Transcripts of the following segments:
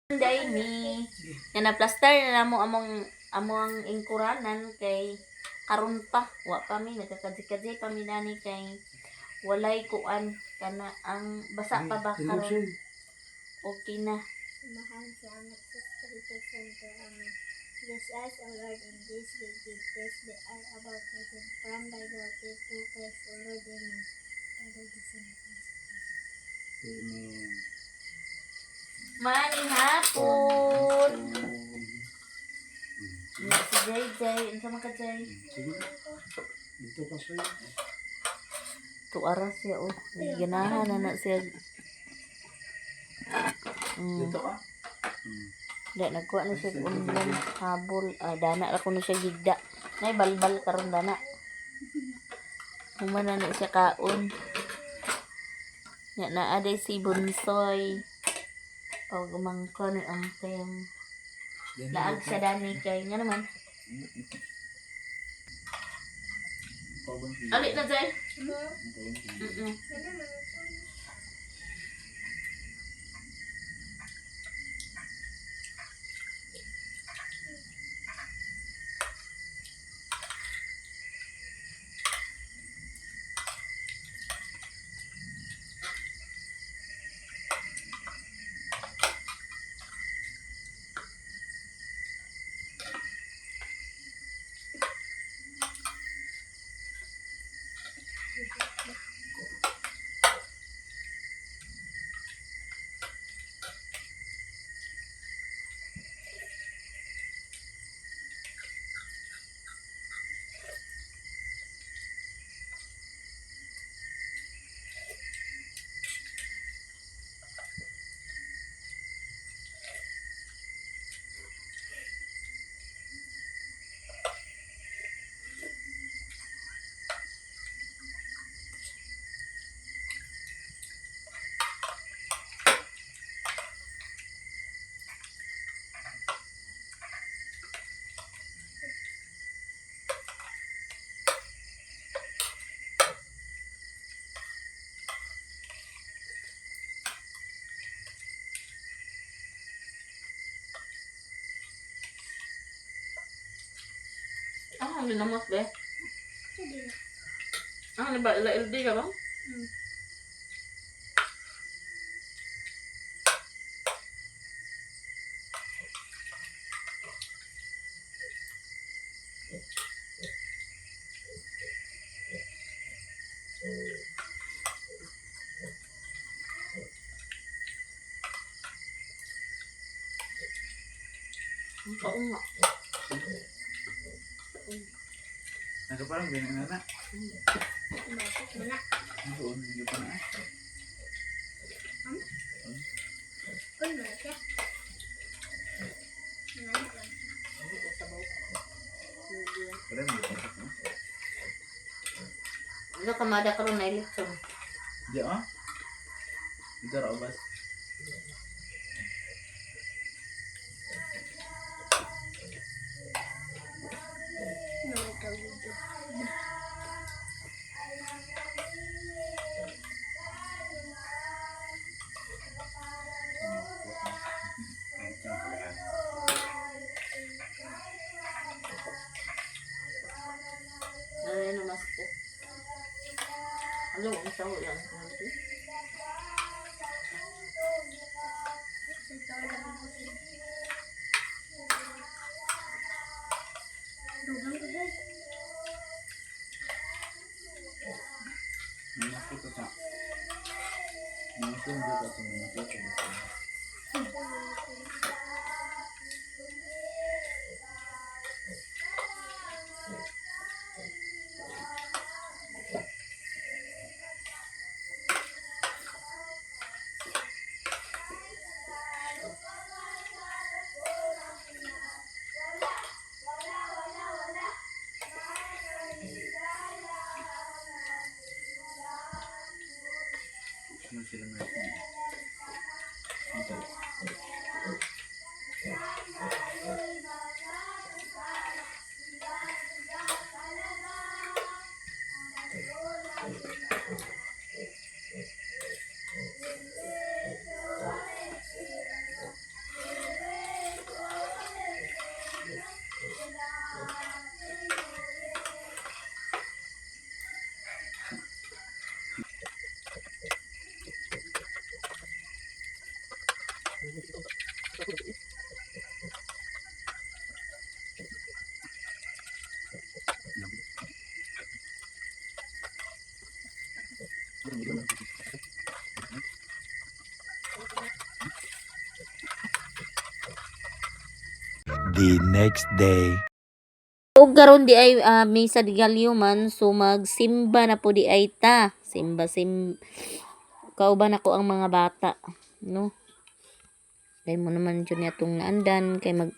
Day ni nga na plaster na namo among among ingkuranan kay karon pa wa pa mi nagkakadzi-kadzi pa mi nani kay walay kuan kana ang basa pa ba karon, okay na. Amahan sa Anak sa Espiritu Santo. Amen. Bless us, O Lord, and these we give this we are about to receive from thy bounty through Christ our Lord. Amen. Father, the Son, and the Holy Spirit. Amen. Maning hapon na si Jay Jay, unsa man ka, Jay? Sige. Dito ka sa'yo. Tuara siya, oh, ganahan na na siya. Dito ka. Da nagkuha na siya og undang habol, ah, dana ra kuno siya gigda. Nay balbal karon dana. Human na na siya kaon. Nya naa day si Bunsoy. Og umangko ni Angkeng. Laag siya dani kay nga naman. Ali na, Jay. Ah, ginamos be. Sige na. Ah, ano ba ila LD ka ba? Mm. Ang kaon nga. Nakaparang ganun na na. Tumasok mo na. Noon, hindi pa na. Uy, mo na siya. Nanganak lang siya. Wala mo pa no? Ano kamada karon na eleksyon? Di ah. Dito ra obas. Naway ka video. Ano yan mas ko? Ano ang sawo yan? Sa ito lang ang pusin. Dugang ko siya. Minasok ka. Minasok ka sa minasok ka. Ano sila meron? Ito. The next day. Ug karon di ay misa di Galyo man, so magsimba na po di ay ta. Simba sim kauban ako ang mga bata, no. Kay mo naman jud niya tong naandan kay mag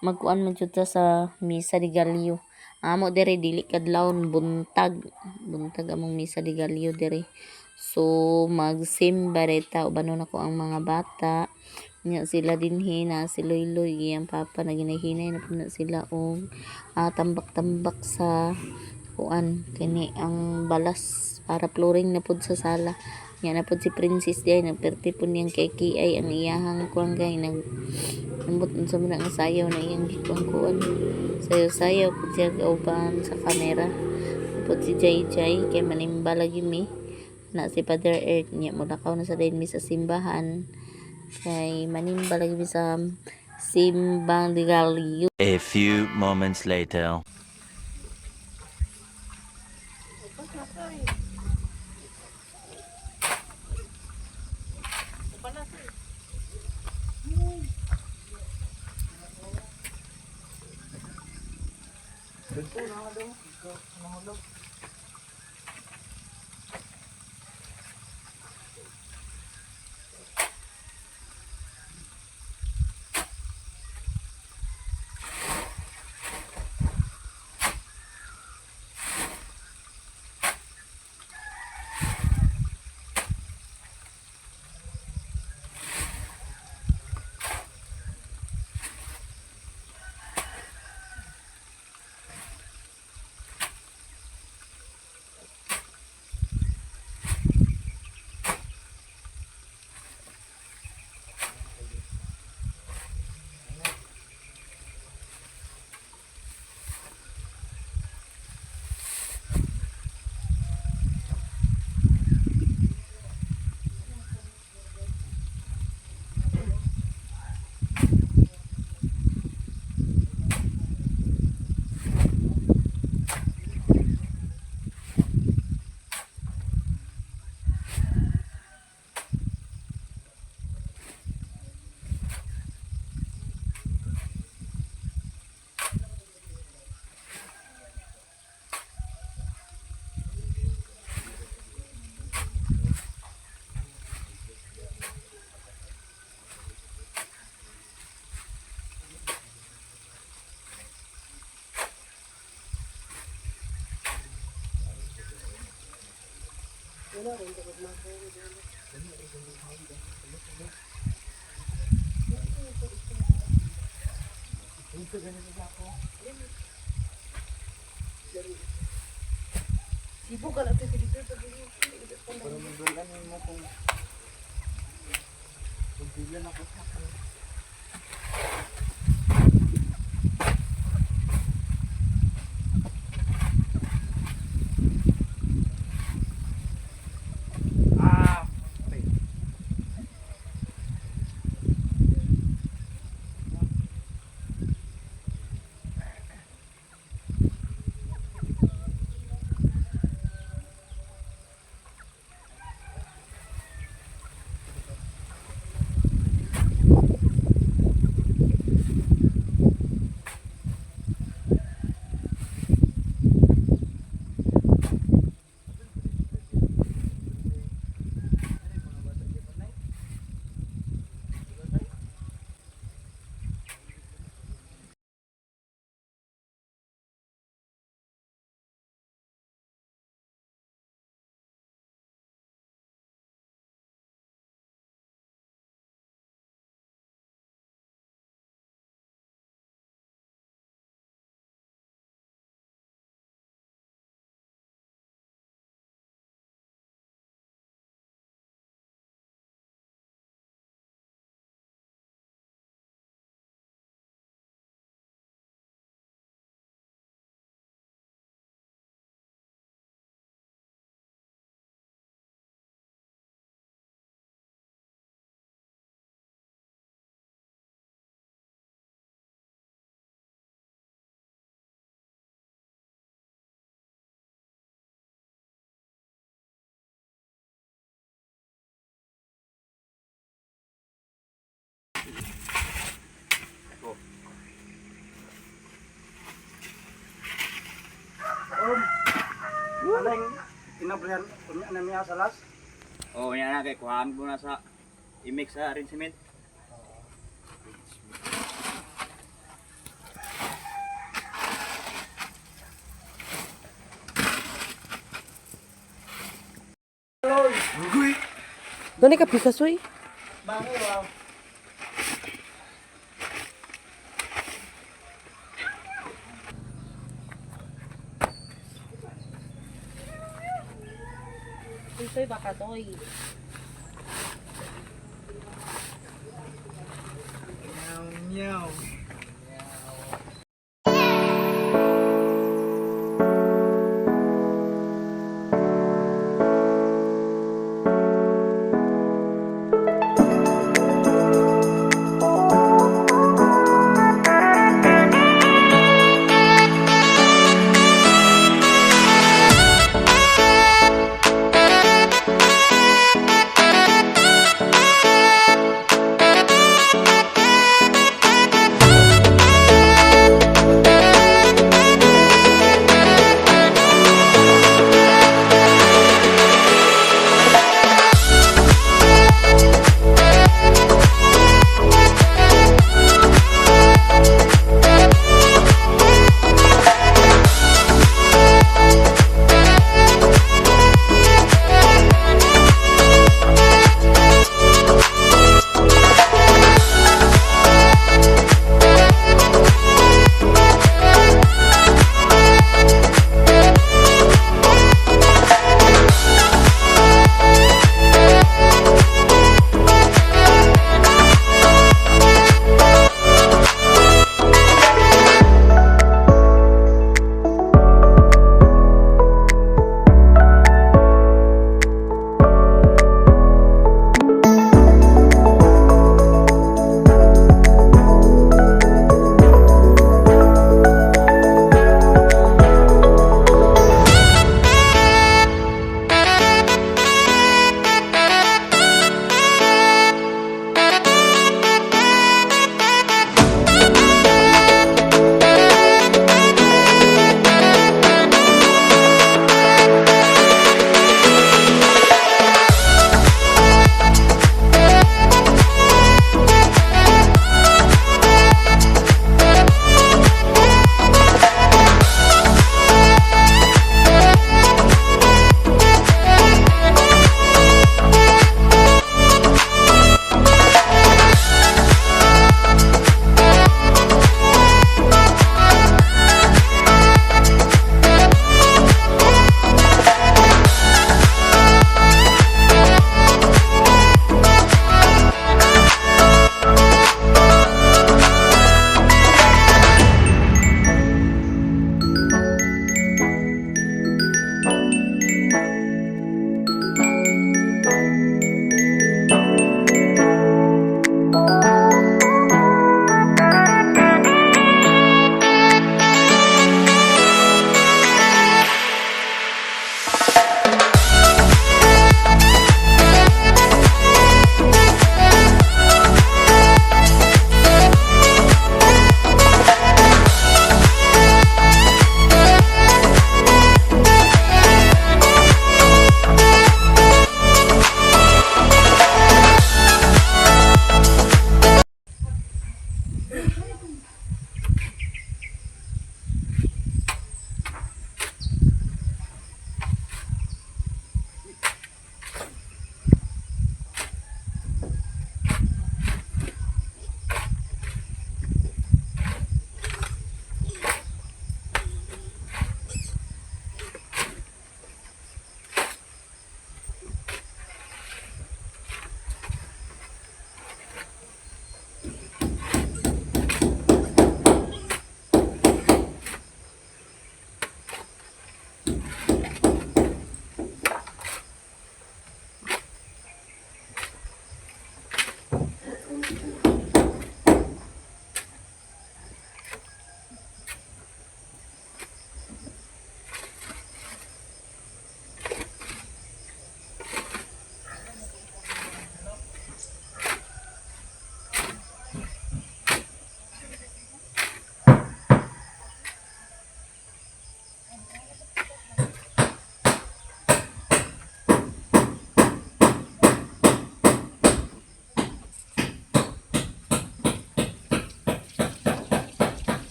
magkuan man jud ta sa misa di Galyo. Amo diri dili kadlawon, buntag. Buntag among misa di Galyo diri. So magsimba re ta, ubanon ako ang mga bata. Nya sila dinhi na si Loyloy iyang papa naginahinay na pud na sila og tambak-tambak sa kuan kini ang balas para flooring na pud sa sala. Nya na pud si Princess diay nagperti pud niyang kay ay ang iyahang kuan kay nag ambot unsa man ang sayaw na iyang gikuan kuan. Sayaw-sayaw pud siya kauban sa kamera. Pud si Jay Jay kay manimba lagi mi na si Father Earth niya mulakaw na sa dayon mi sa simbahan kay manimba lagi mi sa simbang de Galyo. A few moments later. Pero madulan mo kung pila na ko sa Ah, okay. Sobrihan unya na niya sa last. Oo, oh, yan na kay kuhaan ko na sa i-mix sa rin cement. Doon ka pikas, uy. Bango wow. Ito'y baka toy. Meow meow.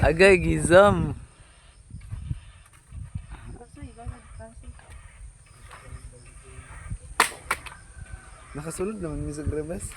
Agay, gizam. Nakasulod naman mi sa grabas.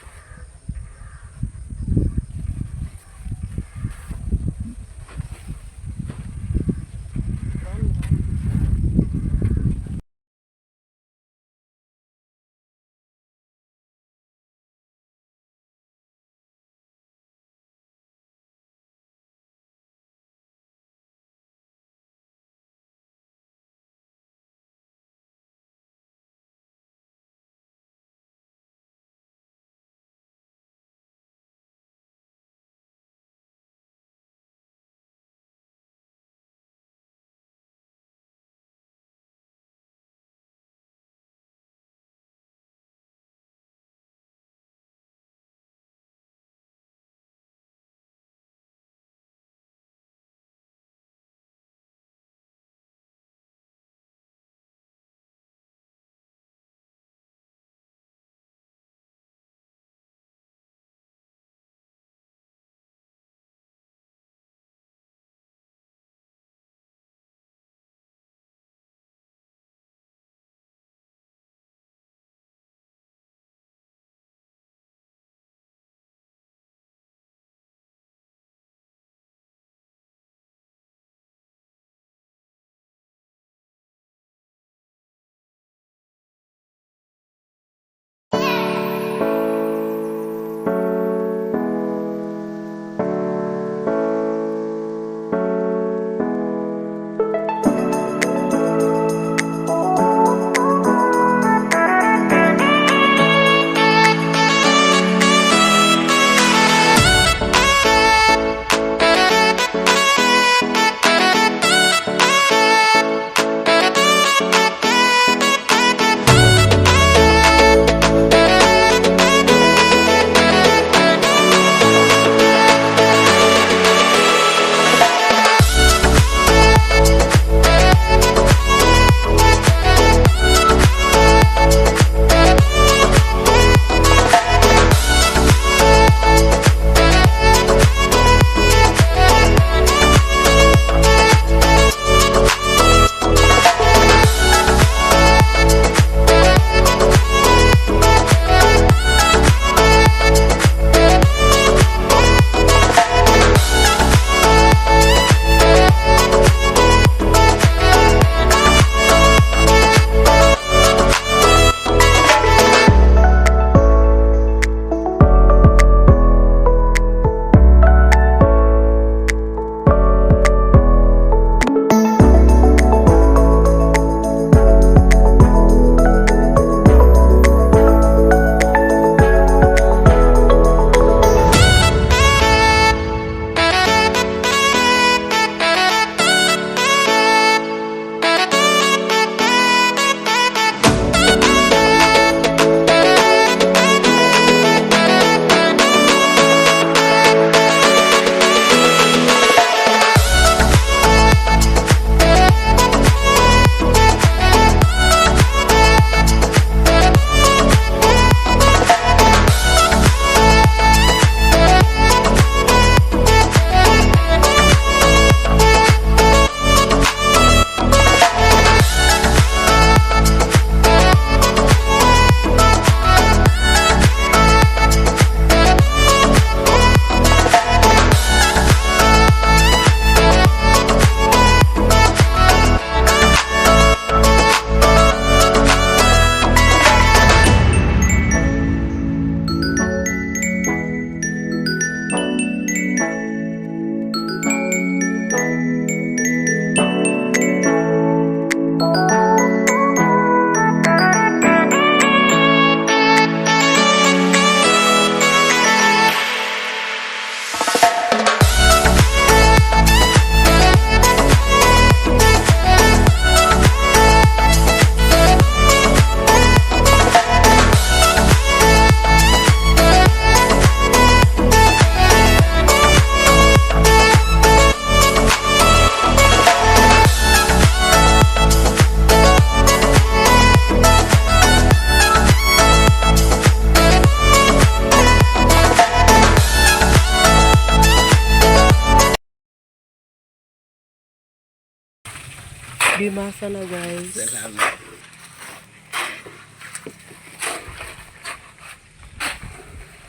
Bimasa na, guys. Salamat.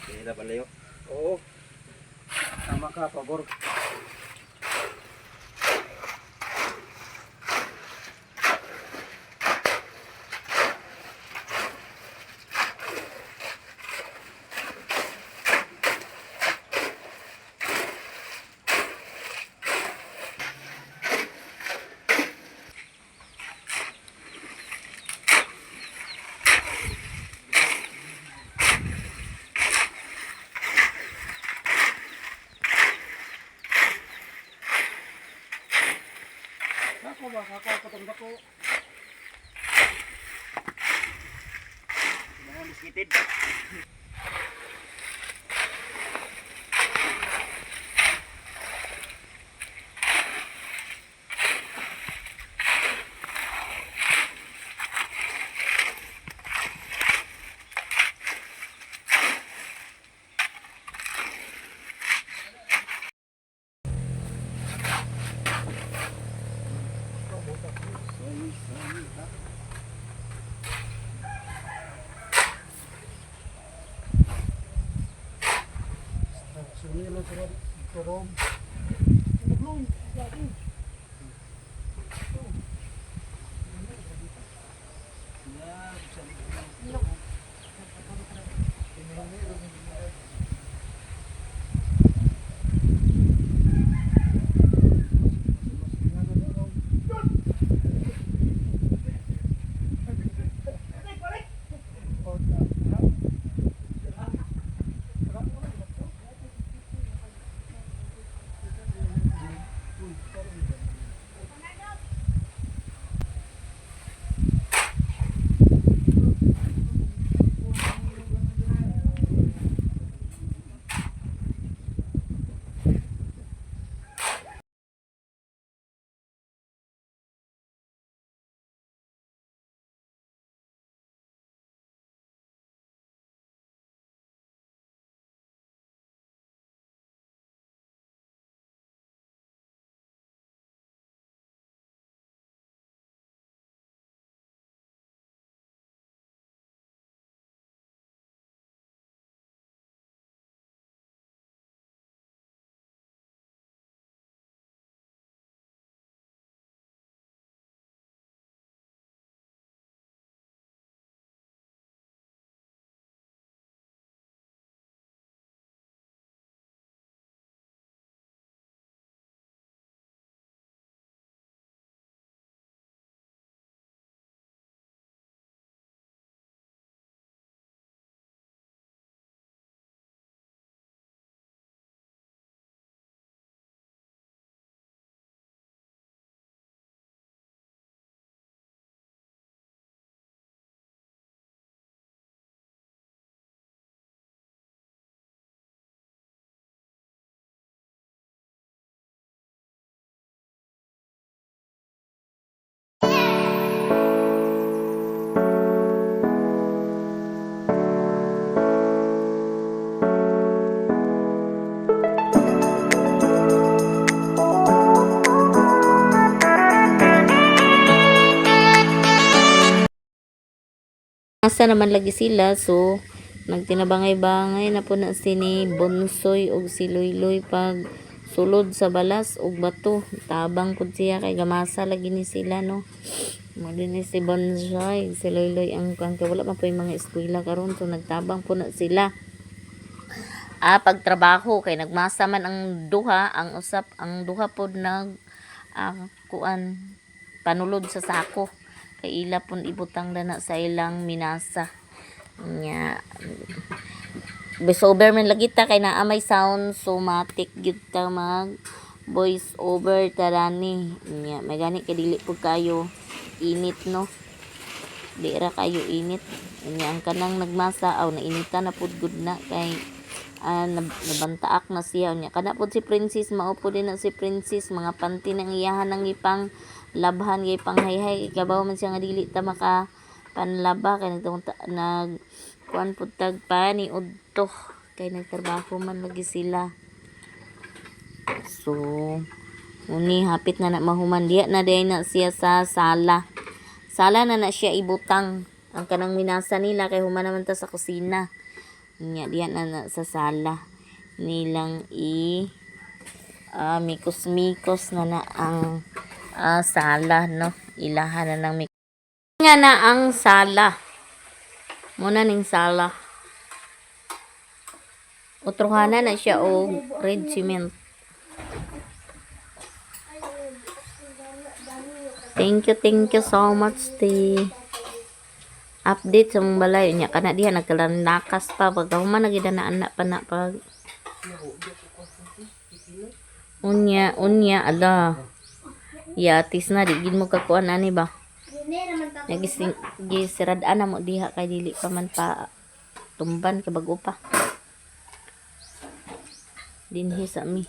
Kaya palayo. Oo. Tama ka, pabor. Ako ba, ako patong dako. Mga biskitid. Asa naman lagi sila, so nagtinabangay-bangay na po na si ni Bonsoy og si Luyloy pag sulod sa balas og bato. Tabang pud siya kay gamasa lagi ni sila, no. Mo din ni si Bonsoy, si Luyloy ang kang kay wala man po yung mga eskwela karon, so nagtabang po na sila. Ah, pagtrabaho kay nagmasa man ang duha, ang usap ang duha pod nag kuan panulod sa sako kay ila pun ibutang dana sa ilang minasa nya. Voice over man lagi ta kay naa may sound, so matik gyud ta mag voice over tarani nya. May gani kay dili pud kayo init, no? Di ra kayo init nya. Ang kanang nagmasa aw nainita na pud gud na kay nabantaak na siya nya. Kana pud si Princess, mao pud din na si Princess, mga panty nang iyahan nang ipang labhan kay pang hayhay, ikabaw man siya nga dili ta maka panlaba kay nagtungta nag kuan pud tag pani udto kay nagtrabaho man lagi sila. So Uni hapit na na mahuman diya na diay na siya sa sala. Sala na na siya ibutang ang kanang minasa nila kay human naman ta sa kusina. Nya diya na na sa sala nilang i mikos-mikos na na ang sala, no, ilahan na ng mikos nga na ang sala. Muna ning sala. Utrohana na siya og red cement. Thank you so much, te. Update sa mong balay nya kana diha nagkalanakas pa pag human na gid na anak pa na pag unya unya ala yatis na di gid mo kakuan ani ba. Hindi naman pa. Nagising gisirad-an na mo diha kay dili pa man pa tumban kay bag-o pa. Dinhi sa mi.